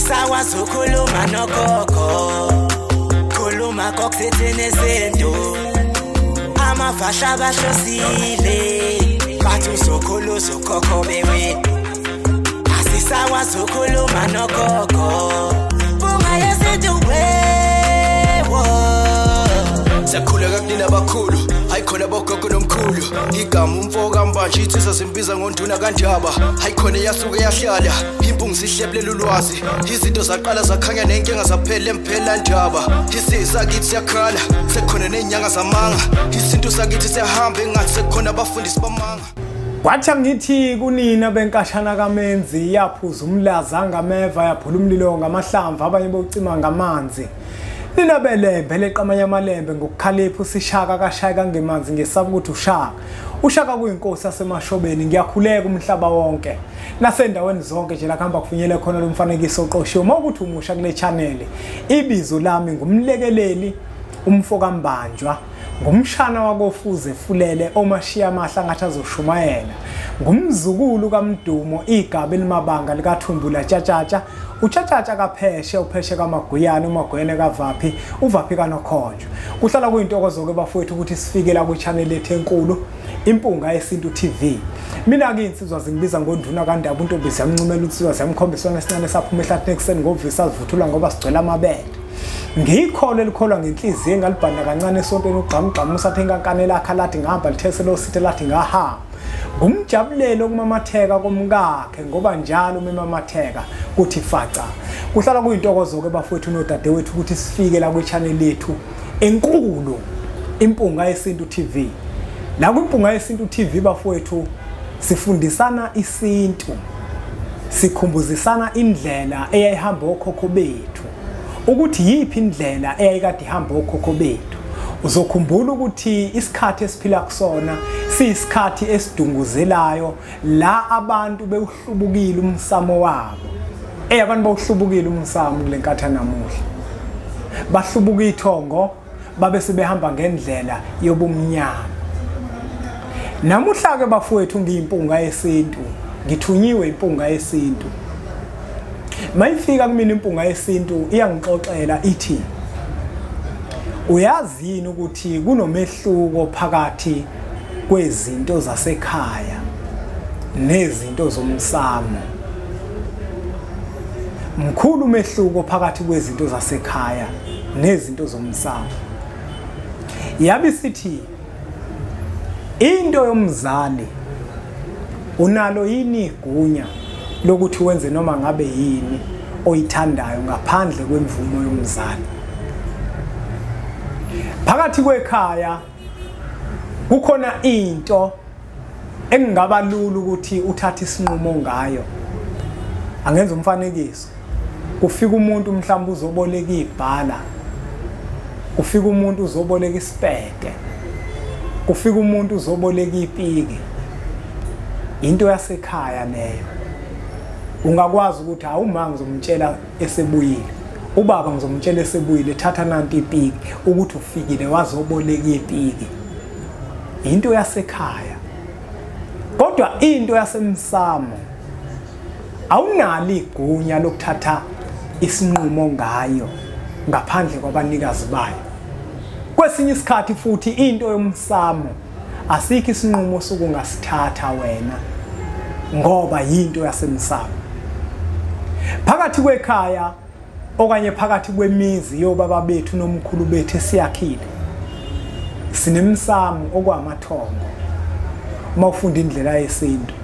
Asisakwazi ukukhuluma nogogo, khuluma kokuthethene izinto. Amavasha bahlosile, bathi uzokhula uzokhokho bewe. Asisakwazi ukukhuluma nogogo, bunga yesintu wewo. Siyakhuleka kunina abakhulu, hayi khona bogogo nomkhulu. Igama umfo kaMbanje insizwa zimbiza ngonduna kaNdaba. Hayi khona yasuke yahlala, impungu sihlebulela ulwazi. Izinto zaqala zakhanya nenkinga zaphela emphela ndaba. Isisakithi siyakhala, sekukhona nezinyanga zamanga. Isintu sakithi siyahamba engathi sekukhona abafundisi bamanga. Kwathi angithi kunina benkashana kaMenzi yaphuza umlaza ngameva, yaphula umlilo ngamahlamvu, abanye bocima ngamanzi. Nina belembe leqamanye amalembe ngokukhalipha usishaka kashaya kangemanzi ngesaba ukuthi ushaka. Ushaka kuyinkosi yasemashobeni, ngiyakhuleka umhlaba wonke. Nasendaweni zonke nje la kuhamba kufinyele khona lo mfanekiso oqoshiwe. Uma ukuthi umusha kule channel, ibizo lami ngumlekeleli umfo kaMbanjwa, ngumshana wakofuze fulele omashiya amahla ngathi azoshumayela, ngumzukulu kaMdumo igaba elimabanga likaThumbula Tshatshatsha, uTshatshatsha kaPheshe, uPheshe kaMaguyane, uMaguyane kaVaphi, uVaphi kaNokhonjwa. Kuhlala kuyintokozo ke bafowethu ukuthi sifike la kwi-channel yethu enkulu Impunga Yesintu TV. Mina ke insizwa zingibiza ngonduna kaNdaba, untombi ziyamncumela insizwa ziyamkhombisa esincane saphuma ehlathini ekuseni ngovisa sivuthulwa ngoba sigcwele amabele. Ngikholo elikholwa ngenhliziyo engalibhanda kancane esontweni ugqamugqamu usathe inkankane lakhe lathi ngihamba lithese lo sithe lathi ngahamba. Ngumjabulelo okumamatheka komkakhe ngoba njalo uma emamatheka kuthi faca. Kuhlala kuyintokozo ke bafowethu nodadewethu ukuthi sifike la kwi-channel yethu enkulu Impunga Yesintu TV. La kwiMpunga Yesintu TV bafowethu sifundisana isintu, sikhumbuzisana indlela eyayihamba okhokho bethu, ukuthi yiphi indlela eyayikade ihamba okhokho bethu. Uzokhumbula ukuthi isikhathi esiphila kusona siyisikhathi esidunguzelayo la abantu bewuhlubukile umsamo wabo. Abantu bawuhlubukile umsamo kule nkathi namuhla. Bahlubuka ithongo babe sebehamba ngendlela yobumnyama. Namuhla ke bafowethu ngiyimpunga yesintu, ngithunyiwe impunga yesintu. Mayifika kumina impunga yesintu iyangixoxela ithi, uyazi yini ukuthi kunomehluko phakathi kwezinto zasekhaya nezinto zomsamo? Mkhulu umehluko phakathi kwezinto zasekhaya nezinto zomsamo. Yabe sithi into yomzali unalo yini igunya lokuthi wenze noma ngabe yini oyithandayo ngaphandle kwemvumo yomzali? Phakathi kwekhaya kukhona into engingaba lula ukuthi uthathe isinqumo ngayo. Angenza umfanekiso, kufika umuntu mhlawumbe uzoboleka ibhala, kufika umuntu uzoboleka isipete, kufika umuntu uzoboleka ipiki. Into yasekhaya leyo. Ungakwazi ukuthi awuma ngizomtshela esebuyile, ubaba ngizomtshela esebuyile, thatha nanti ipiki ukuthi ufikile wazoboleka ipiki. Into yasekhaya. Kodwa into yasemsamo awunalo igunya lokuthatha isinqumo ngayo ngaphandle kwabanikazi bayo. Kwesinye isikhathi futhi into yomsamo asikho isinqumo sokungasithatha wena ngoba yinto yasemsamo. Phakathi kwekhaya okanye phakathi kwemizi yobaba bethu nomkhulu bethu esiyakhile sinemsamo okwamathongo. Uma ufunda indlela yesintu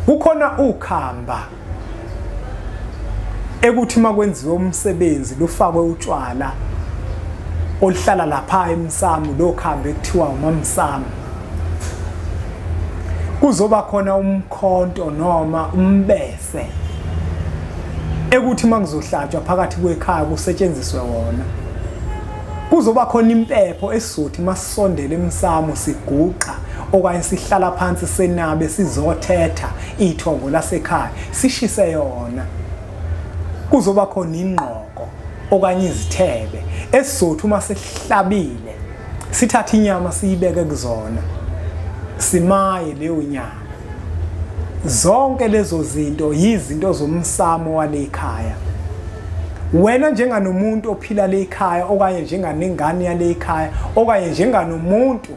kukhona ukhamba ekuthi makwenziwe umsebenzi lufakwe utshwala oluhlala lapha emsamo, lo khambe ekuthiwa umamsamo. Kuzoba khona umkhonto noma umbese ekuthi makuzohlatshwa phakathi kwekhaya kusetshenziswe wona. Kuzoba khona impepho esizothi masisondele emsamo siguqa okanye sihlala phansi senabe sizothetha ithongo lasekhaya sishise yona. Kuzoba khona ingqoko okanye izithebe esizothi uma sesihlabile sithathe inyama siyibeke kuzona simaye leyo nyama. Zonke lezo zinto yizinto zomsamo walekhaya. Wena njenganomuntu ophila le ekhaya, okanye njenganengane yale ekhaya, okanye njenganomuntu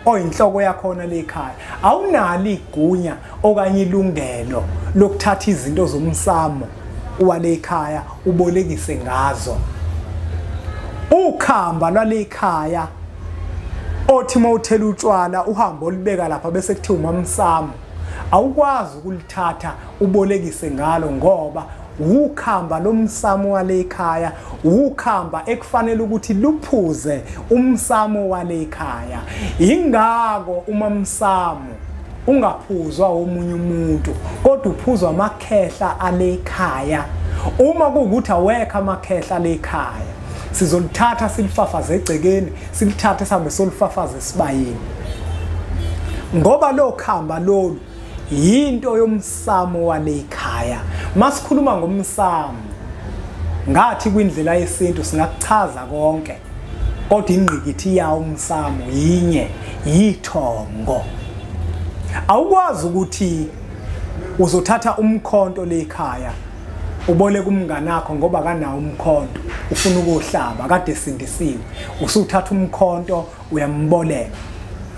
oyinhloko yakhona le ekhaya, awunalo igunya okanye ilungelo lokuthatha izinto zomsamo wale ekhaya ubolekise ngazo. Ukhamba lwale ekhaya othi mawuthela utshwala uhambe olibeka lapha bese kuthiwa umamsamo, awukwazi ukulithatha ubolekise ngalo, ngoba ukhamba lomsamo wale ekhaya, ukhamba ekufanele ukuthi luphuze umsamo wale ekhaya. Ingako umamsamo ungaphuzwa omunye umuntu, kodwa uphuzwa amakhehla ale ekhaya. Uma kuwukuthi awekho amakhehla ale ekhaya, sizolithatha silifafaze egcekeni, silithathe sihambe solifafaze esibayeni, ngoba lo khamba lolu yinto yomsamo wale ekhaya. Masikhuluma ngomsamo, ngathi kwindlela yesintu singakuchaza konke, kodwa ingqikithi yawo umsamo yinye, yithongo. Awukwazi ukuthi uzothatha umkhonto le ekhaya uboleke umnganakho ngoba kanawo umkhonto, ufuna ukuhlaba kade sindisiwe, usuthatha umkhonto uyamboleka.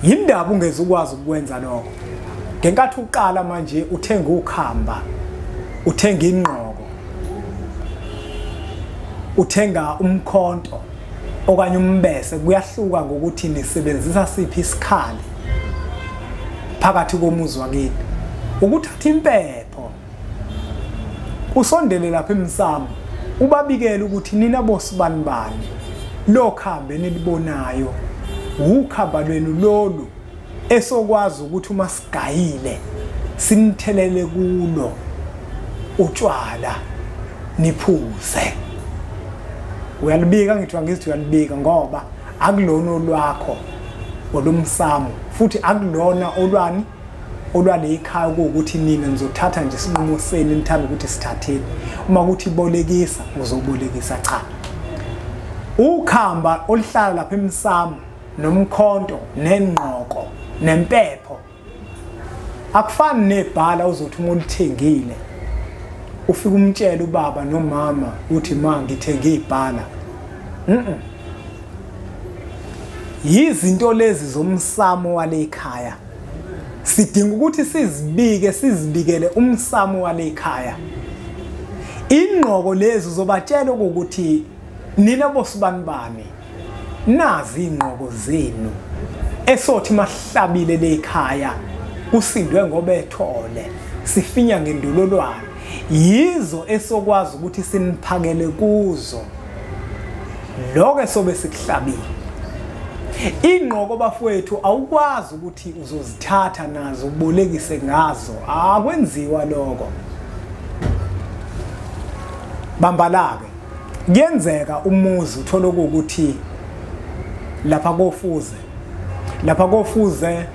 Yindaba ungeze ukwazi ukwenza lokho? Ngenkathi uqala manje uthenga ukhamba, uthenga ingqoko, uthenga umkhonto okanye umbese, kuyahluka ngokuthi nisebenzisa siphi isikhali phakathi komuzi wakini. Ukuthatha impepho usondele lapha emsamo, ubabikele ukuthi nina bosibani bani, lo khambe nilibonayo ukhamba lwenu lolu esokwazi ukuthi uma sigayile sinithelele kulo utshwala niphuze. Uyalibika, ngithi angithi uyalibika, ngoba akulona olwakho olumsamo, futhi akulona olwani olwale ekhaya, ukuthi nina nizothatha nje isinqumo senu nithanda ukuthi sithatheni. Uma kuthi bolekisa, uzobolekisa. Cha, ukhamba oluhlala lapha emsamo nomkhonto nengqoko nempepho akufani nebhala uzothi uma ulithengile ufike umtshele ubaba nomama uthi ma ngithenge ibhala. Yizinto lezi zomsamo wale ekhaya, sidinga ukuthi sizibike, sizibikele umsamo wale ekhaya. Ingqoko lezi uzobatshela ukuthi nina bosibani bani, nazi ingqoko zenu esothi mahlabile le ekhaya kusindwe ngobethole sifinya ngendololwane, yizo esokwazi ukuthi siniphakele kuzo lokho esobe sikuhlabile. Ingqoko bafowethu awukwazi ukuthi uzozithatha nazo ubolekise ngazo, akwenziwa lokho. Bambalake, kuyenzeka umuzi uthola ukuthi lapha kofuze, lapha kofuze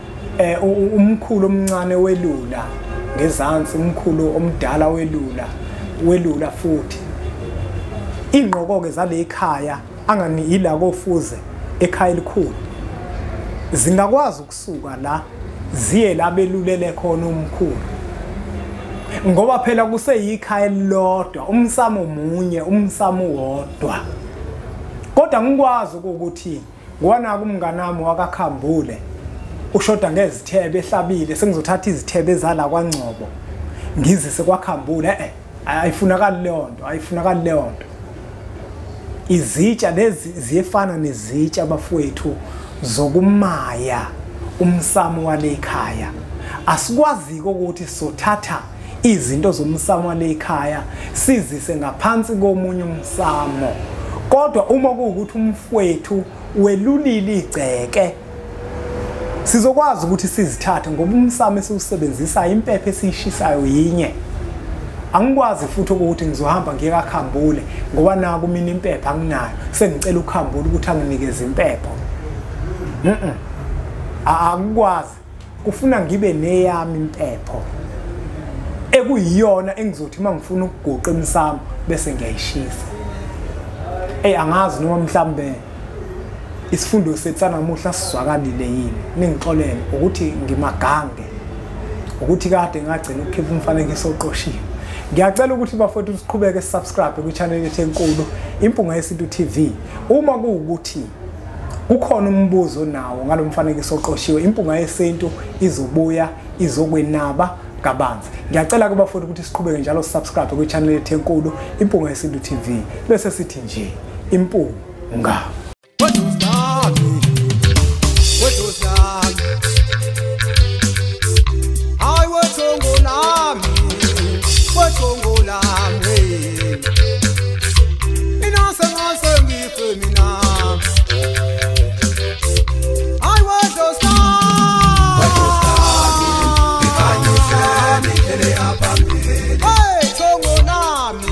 umkhulu omncane welula ngezansi, umkhulu omdala welula, welula futhi. Ingqoko ke zale ekhaya angani ila kofuze ekhaya elikhulu zingakwazi ukusuka la ziye la belulele khona umkhulu, ngoba phela kuseyikhaya elilodwa, umsamo munye, umsamo wodwa. Kodwa ngikwazi ukuthi ngoba kumnganami wakaKhambule ushoda ngezithebe ehlabile, sengizothatha izithebe ezala kwaNgcobo ngizise kwaKhambule. Ayifunakali leyo nto, ayifunakali leyo nto. Izitsha lezi ziyefana nezitsha bafowethu zokumaya umsamo wale ekhaya. Asikwazi ukuthi sothatha izinto zomsamo wale ekhaya sizise ngaphansi komunye umsamo. Kodwa uma kuwukuthi umfowethu welulile igceke, sizokwazi ukuthi sizithathe, ngoba umsamo esiwusebenzisayo, impepho esiyishisayo yinye. Angikwazi futhi ukuthi ngizohamba ngiye kaKhambule ngoba naku mina impepho anginayo, sengicela uKhambule ukuthi anginikeze impepho. Angikwazi, kufuna ngibe neyami impepho ekuyiyona engizothi uma ngifuna ukuguqa emsamo bese ngiyayishisa. Angazi noma mhlambe isifundo sethu sanamuhla sizwakalile yini, ningixolele ukuthi ngimagange, ukuthi kade ngagcina ukukhipha umfanekiso oqoshiwe. Ngiyacela ukuthi bafowethu siqhubeke subscribe kwi-channel yethu enkulu Impunga Yesintu TV. Uma kuwukuthi kukhona umbuzo nawo ngalomfanekiso oqoshiwe, Impunga Yesintu izobuya izokwenaba kabanzi. Ngiyacela kuba futhi ukuthi siqhubeke njalo subscribe kwi-channel yethu enkulu Impunga Yesintu TV. Bese sithi nje Impunga. Hey, Tongo Nami.